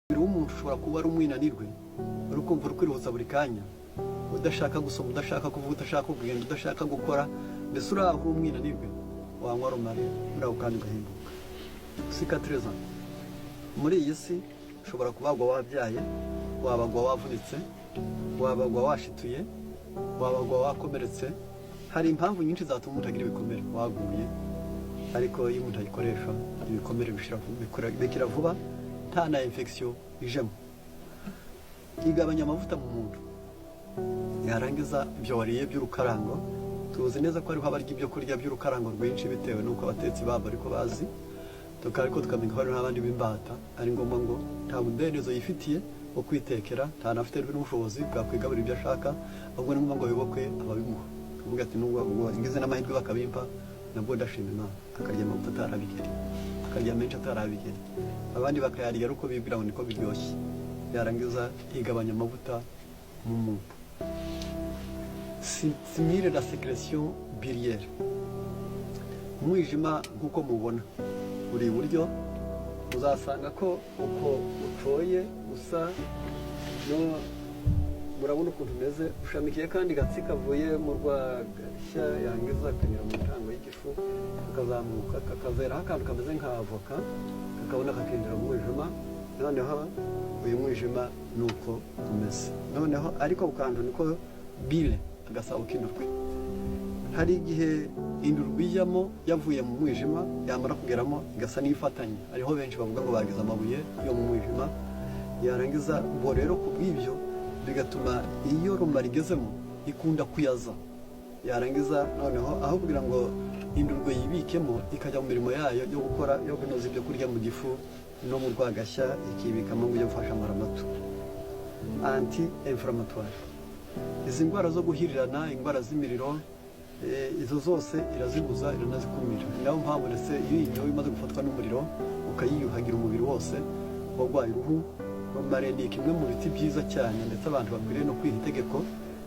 Umubiri w'umuntu ushobora kuba ari umwinanirwe, uri kumva uri kwiruhutsa buri kanya, udashaka gusoma, udashaka kuvuga, udashaka kugenda, udashaka gukora, mbese uri aho uri umwinanirwe. Wanywa romarin muri ako kanya ugahinduka. Cicatrisant. Muri iyi si ushobora kubagwa wabyaye, wabagwa wavunitse, wabagwa washituye, wabagwa wakomeretse. Hari impamvu nyinshi zatuma umuntu agira ibikomere, waguye. Ariko iyo umuntu ayikoresha, ibikomere bikira vuba, nta na infection ijemo. Igabanya amavuta mu muntu. Yarangiza ibyo wariye by'urukarango, tuzi neza ko hariho abarya ibyo kurya by'urukarango rwinshi bitewe n'uko abatetsi babo ariko bazi, ariko tukamenya ko hariho n'abandi b'imbata, ari ngombwa ngo nta mudendezo yifitiye wo kwitekera, nta nafite n'ubushobozi bwakwigaburira ibyo ashaka, ahubwo ni ngombwa ngo yobokwe ababimuha, akavuga ati: "Nubwo ubwo ngize n'amahirwe bakabimpa, nabwo ndashima Imana." Akarya amavuta atarabigera, akarya menshi atarabigera, abandi bakayarya ari uko bibwira ngo niko biryoshye. Yarangiza igabanya amavuta mu muntu. Stimule la sécrétion biliaire. Umwijima, nk'uko mubona buri iburyo, uzasanga ko uko ucoye usa no murabona ukuntu umeze, ushamikiye kandi gatsi kavuye mu rwagashya, yangiza kanyura mu ntango y'igifu, kakazamuka, kakazeraho akantu kameze nka avoka, kakabona kakinjira mu mwijima. Noneho uyu mwijima ni uko umeze. Noneho ariko ako kantu niko bile, agasabo k'indurwe. Hari igihe indurwe ijyamo yavuye mu mwijima, yamara kugeramo igasa n'ifatanye. Hariho benshi bavuga ngo bagize amabuye yo mu mwijima. Yarangiza ubwo rero ku bw'ibyo bigatuma iyo romarin igezemo ikunda kuyaza. Yarangiza noneho aho kugira ngo indurwe yibikemo, ikajya mu mirimo yayo yo gukora, yo kunoza ibyo kurya mu gifu no mu rwagashya, ikibikamo ngo ijye gufasha amaramatu. Anti inflammatoire. Izi ndwara zo guhirirana, indwara z'imiriro, izo zose irazibuza, iranazikumira. Ni nayo mpamvu ndetse iyo uyinyoye imaze gufatwa n'umuriro, ukayiyuhagira umubiri wose warwaye uruhu. Romarin ni kimwe mu biti byiza cyane, ndetse abantu bakwiriye no kwiha itegeko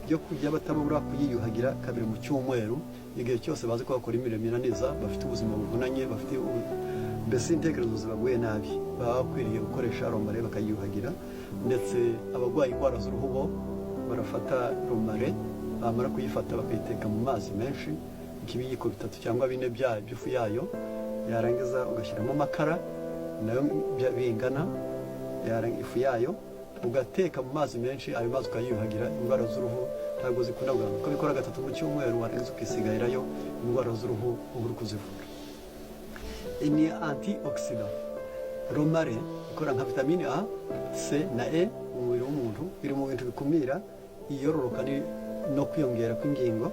ryo kujya batabura kuyiyuhagira kabiri mu cyumweru, igihe cyose bazi ko bakora imirimo inaniza, bafite ubuzima buvunanye, bafite mbese intekerezo zibaguye nabi, baba bakwiriye gukoresha romarin bakayiyuhagira. Ndetse abarwaye indwara z'uruhu bo barafata romarin, bamara kuyifata bakayiteka mu mazi menshi, nk'ibiyiko bitatu cyangwa bine by'ifu yayo. Yarangiza ugashyiramo amakara nayo bingana ifu yayo, ugateka mu mazi menshi, ayo mazi ukayiyuhagira. Indwara z'uruhu ntabwo zikunda kugabanuka. Ukabikora gatatu mu cyumweru, warangiza ukisigarirayo, indwara z'uruhu uba uri kuzivura. Ni antioxydant. Romarin ikora nka vitamine A, C na E mu mubiri w'umuntu. Biri mu bintu bikumira iyororoka no kwiyongera kw'ingingo,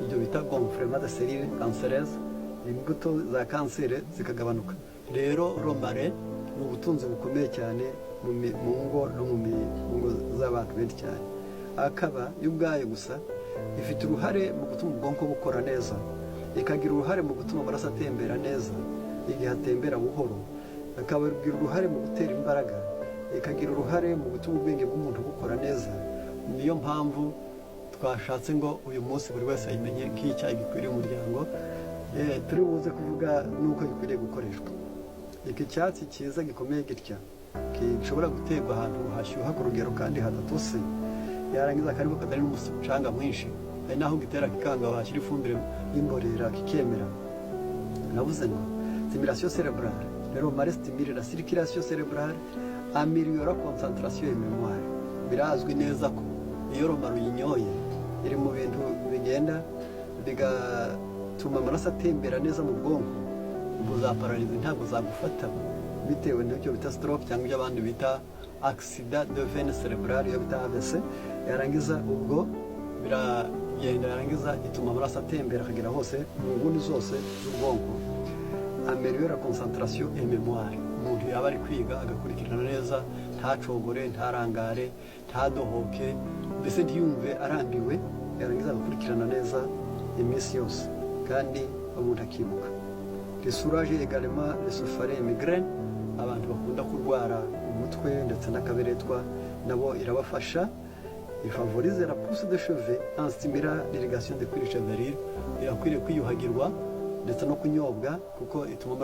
ibyo bita gonflement de cellules cancéreuses, imbuto za kanseri zikagabanuka. Rero romarin ni ubutunzi bukomeye cyane mu ngo no mu ngo z'abantu benshi cyane. Akaba yo ubwayo gusa ifite uruhare mu gutuma ubwonko bukora neza, ikagira uruhare mu gutuma amaraso atembera neza igihe atembera buhoro, ikagira uruhare mu gutera imbaraga, ikagira uruhare mu gutuma ubwenge bw'umuntu bukora neza. Niyo mpamvu twashatse ngo uyu munsi buri wese ayimenye nk'icyayi gikwiriye umuryango. Turi buze kuvuga n'uko gikwiriye gukoreshwa. Iki cyatsi cyiza gikomeye gitya gishobora guterwa ahantu hashyuha ku rugero kandi hadatose, yarangiza akariko katari n'umucanga mwinshi. Hari n'aho gitera kikanga, washyira ifumbire y'imborera kikemera. Navuze ngo stimulation cérébrale. Le romarin stimule la circulation cérébrale, améliore concentration et mémoire. Birazwi neza ko iyo romarin uyinyoye, iri mu bintu bigenda bigatuma amaraso atembera neza mu bwonko. Ubwo za paralysie ntabwo zagufata bitewe n'ibyo bita stroke, cyangwa ibyo abandi bita accident de veine cérébrale, iyo bita AVC. Yarangiza ubwo biragenda, yarangiza ituma amaraso atembera akagera hose mu nguni zose z'ubwonko. Améliore concentration et mémoire. Umuntu yaba ari kwiga agakurikirana neza, ntacogore, ntarangare, ntadohoke, mbese ntiyumve arambiwe. Yarangiza agakurikirana neza iminsi yose, kandi umuntu akibuka. Soulage également les céphalées et migraines. Abantu bakunda kurwara umutwe ndetse n'akaberetwa nabo irabafasha. Ifavorise la pousse de cheveux en stimulant l'irrigation de cuir chevelu. Irakwiriye kwiyuhagirwa ndetse no kunyobwa, kuko ituma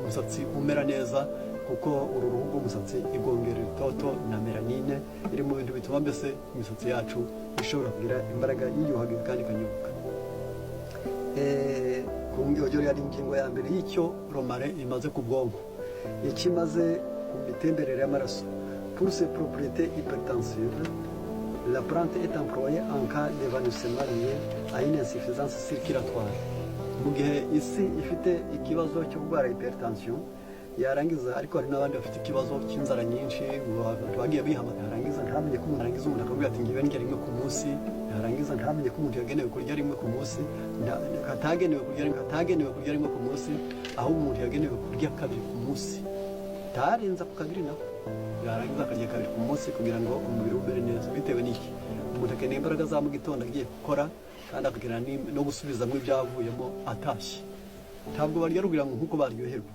umusatsi umera neza. Kuko uru ruhu rw'umusatsi igongerera itoto na mélanine iri mu bintu bituma mbese imisatsi yacu ishobora kugira imbaraga, yiyuhagira kandi ikanyuka. Ku ngingo yari ingingo ya mbere y'icyo romarin imaze ku bwonko. Icyo imaze ku mitemberere y'amaraso: pour ses propriétés hypotensives, la plante est employée en cas d'évanouissement lié à une insuffisance circulatoire. Mu gihe isi ifite ikibazo cyo kurwara hypertension, yarangiza ariko hari n'abandi bafite ikibazo cy'inzara nyinshi, abantu bagiye bihamagara, yarangiza ntamenye ko umuntu arangiza, umuntu akabwira ati: "Ngiwe ndya rimwe ku munsi." Yarangiza ntamenye ko umuntu yagenewe kurya rimwe ku munsi, atagenewe kurya rimwe ku munsi, ahubwo umuntu yagenewe kurya kabiri ku munsi, tarenza ku kabiri nako. Yarangiza akarya kabiri ku munsi kugira ngo umubiri umere neza. Bitewe n'iki? Umuntu akeneye imbaraga za mu gitondo agiye gukora, kandi akagira no gusubizamo ibyavuyemo atashye. Ntabwo barya kugira ngo nk'uko baryoherwa,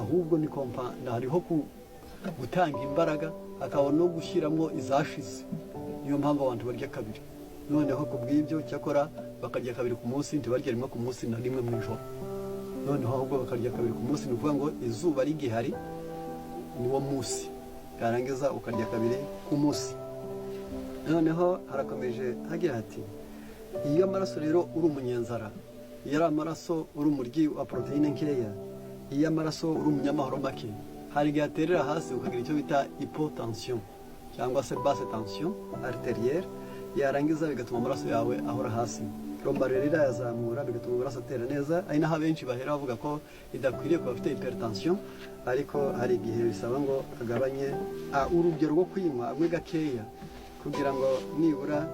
ahubwo ni kompa, hariho gutanga imbaraga, hakaba no gushyiramo izashize. Niyo mpamvu abantu barya kabiri. Noneho ku bw'ibyo, cyakora bakarya kabiri ku munsi, ntibarya rimwe ku munsi na rimwe mu ijoro. Noneho ahubwo bakarya kabiri ku munsi, ni ukuvuga ngo izuba rigihari niwo munsi, yarangiza ukarya kabiri ku munsi. Noneho harakomeje hagira hati: iyo amaraso rero uri umunyenzara, iyo ari amaraso uri umuryi wa poroteyine nkeya, iyo amaraso uri umunyamahoro make, hari igihe aterera hasi ukagira icyo bita hypotension cyangwa se basse tension artérielle, yarangiza bigatuma amaraso yawe ahora hasi. Romarin rero irayazamura, bigatuma amaraso atera neza. Ari naho abenshi bahera bavuga ko idakwiriye ku bafite hypertension, ariko hari igihe bisaba ngo agabanye urugero rwo kuyinywa, anywe gakeya kugira ngo nibura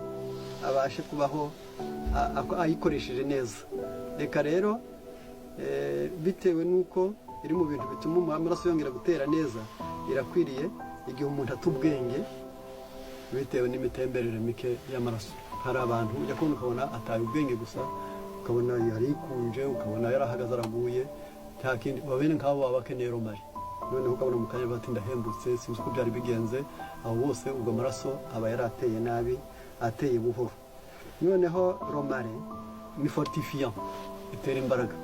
abashe kubaho ayikoresheje neza. Reka rero, bitewe n'uko iri mu bintu bituma amaraso yongera gutera neza, irakwiriye igihe umuntu ata ubwenge bitewe n'imitemberere mike y'amaraso. Hari abantu ujya kubona ukabona ataye ubwenge gusa, ukabona yarikunje, ukabona yarahagaze, araguye, nta kindi. Bene nk'abo baba bakeneye romarin. Noneho ukabona mu kanya bati: "Ndahembutse, sinzi uko byari bigenze." Abo bose ubwo amaraso aba yarateye nabi, ateye buhoro. Noneho romarin ni fortifiant, itera imbaraga.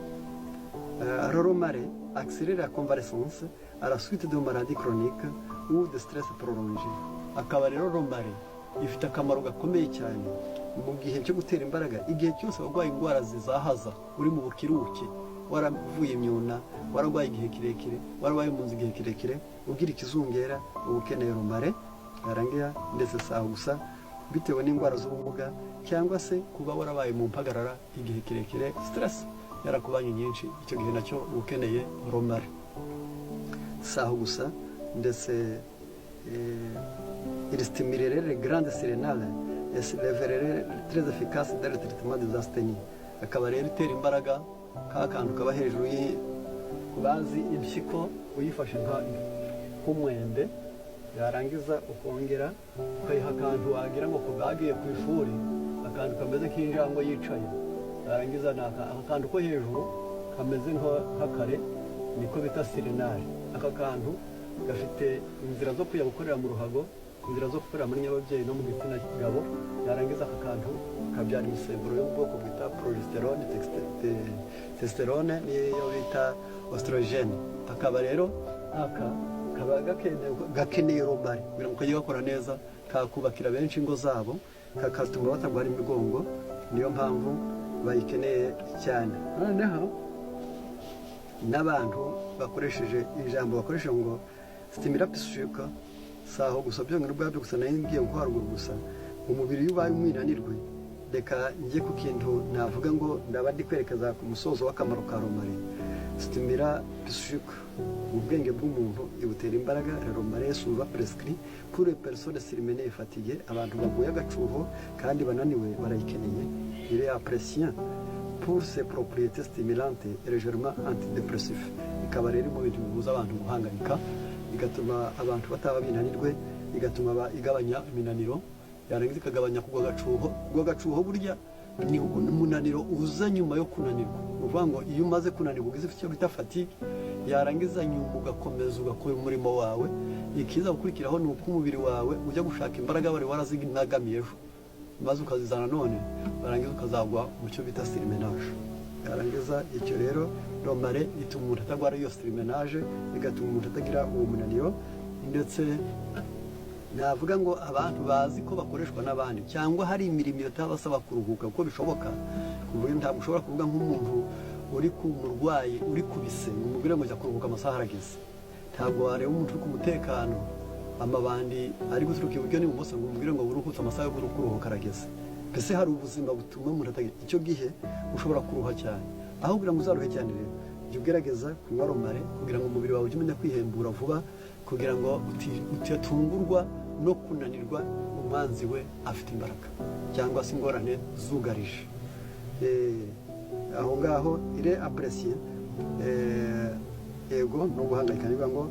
Le romarin accélère la convalescence à la suite de maladies chroniques ou de stress prolongé. Akaba rero romarin ifite akamaro gakomeye cyane mu gihe cyo gutera imbaraga, igihe cyose warwaye indwara zizahaza, uri mu bukiruke, waravuye imyuna, wararwaye igihe kirekire, warabaye mu nzu igihe kirekire, ugira ikizungera, uba ukeneye romarin. Yarangira ndetse si aho gusa, bitewe n'indwara z'ubumuga cyangwa se kuba warabaye mu mpagarara igihe kirekire, stress yarakubanye nyinshi, icyo gihe nacyo uba ukeneye romarin. Si aho gusa, ndetse il stimulerait les glandes surrénales et se révélerait très efficace dans le traitement des asthénies. Akaba rero itera imbaraga ka kantu kaba hejuru ku bazi impyiko, uyifashe nk'umwembe, yarangiza ukongera ukayiha akantu wagira ngo bagiye ku ishuri, akantu kameze nk'injangwe yicaye. Yarangiza ni aka kantu ko hejuru kameze nk'akare, niko bita surrénale. Aka kantu gafite inzira zo kujya gukorera mu ruhago, inzira zo gukorera muri nyababyeyi no mu gitsina gabo. Yarangiza aka kantu kabyara imisemburo yo mu bwoko bwita progestérone, testostérone n'iyo bita oestrogène. Akaba rero aka kaba gakeneye romarin kugira ngo kajye gakora neza, kakubakira benshi ingo zabo, kakatuma batarwara imigongo. Niyo mpamvu bayikeneye cyane. Noneho n'abantu bakoresheje ijambo bakoresha ngo stimulant psychique. Si aho gusa byonyine ubwabyo gusa, nayo ngiye nko haruguru gusa, umubiri iyo ubaye umwinanirwe. Reka njye ku kintu navuga ngo ndaba ndi kwerekeza ku musozo w'akamaro ka romarin. Stimulant psychique, ubwenge bw'umuntu ibutera imbaraga. Romarin souvent prescrit pour les personnes surmenées et fatiguées. Abantu baguye agacuho kandi bananiwe barayikeneye. Il est apprécié pour ses propriétés stimulantes et légèrement antidépressif. Ikaba rero mu bintu bibuza abantu guhangayika, igatuma abantu bataba binanirwe, igatuma igabanya iminaniro, yarangiza ikagabanya kugwa agacuho. Kugwa agacuho burya ni umunaniro uza nyuma yo kunanirwa. Ni ukuvuga ngo iyo umaze kunanirwa, ugize icyo bita fatigue, yarangiza nyuma ugakomeza ugakora umurimo wawe, ikiza gukurikiraho ni uko umubiri wawe ujya gushaka imbaraga wari warazinagamiye ejo, maze ukazizana none, warangiza ukazagwa mu cyo bita surmenage. Yarangiza icyo rero, romarin ituma umuntu atarwara iyo surmenage, bigatuma umuntu atagira uwo munaniro. Ndetse navuga ngo abantu bazi ko bakoreshwa n'abandi, cyangwa hari imirimo itabasaba kuruhuka kuko bishoboka. Kuvuga, ntabwo ushobora kuvuga nk'umuntu uri ku murwayi uri ku bise ngo umubwire ngo jya kuruhuka, amasaha arageze. Ntabwo wareba umuntu uri ku mutekano, amabandi ari guturuka iburyo n'ibumoso, ngo umubwire ngo buruhutse, amasaha yo kuruhuka arageze. Mbese hari ubuzima butuma umuntu atagira icyo gihe, ushobora kuruha cyane. Aho kugira ngo uzaruhe cyane rero, jya ugerageza kunywa romarin kugira ngo umubiri wawe ujye umenya kwihembura vuba, kugira ngo utatungurwa no kunanirwa umwanzi we afite imbaraga cyangwa se ingorane zugarije. Aho ngaho ire apprécié yego no guhangayika. Niba ngo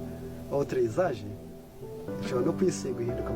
autre usage, ishobora no kwisiga ihinduka.